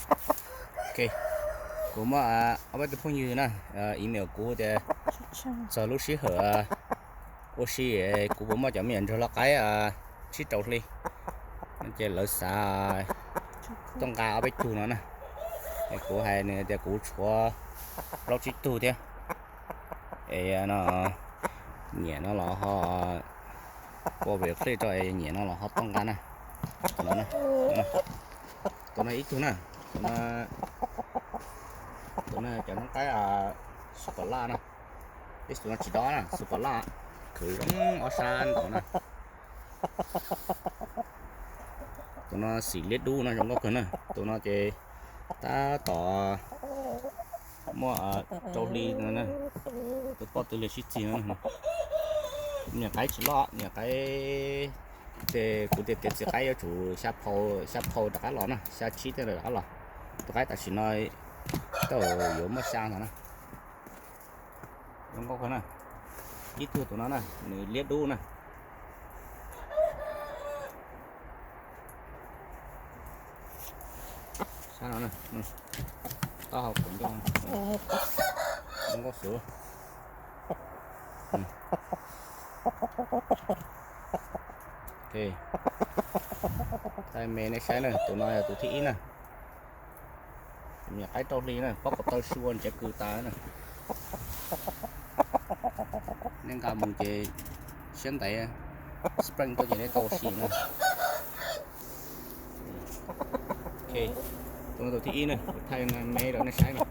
Ok, kuv muaj ob peb tug phooj ywg na, email kuv tias txog lub sij hawm ua si kuv puas muaj cov me nyuam ntsuag lau qaib tsib rau hli no ces lawv xav tuaj nqa ob peb tug no na. Es kuv hais nws tias kuv tshuav plaub tsib tug thiab. Es no nyiam no los ho ua video clip rau es nyiam no los ho tuaj nqa na. Tus no, tus no ib tug na, tus no, tus no cov noob qaib super laj na. Ib tus no tsis dob na, super laj, khwv zoo ob sab ntau na. Tus no xim liab dub no zoo nkauj kawg na. Tus no ces tab tom muaj rau hli no na, twb poj twb lig sib txig no. Niam qaib tsis loj, niam qaib ces kuv tias tiav txiv qaib yuav tsum xya phau, xya phau rov qab los na, xya tsib tej rov qab los. Tus qaib tam sim no tej zaum yuav muaj xya ntawd na. Zoo nkauj kawg na. Ib tug tus no na, nws liab dub na. Sab no, taub hau kaum ncauj, zoo nkauj xwb. Thaij me nej saib na, tus no yog tus thib ib na. Niam qaib rau hli na, pob ko taw sua ntsev kws tas na. Nej nqa mus ces siab ntev, spring tuaj ces nej tau ua si na. Ok, tus no tus thib ib na, kuv thaij me rau nej saib na.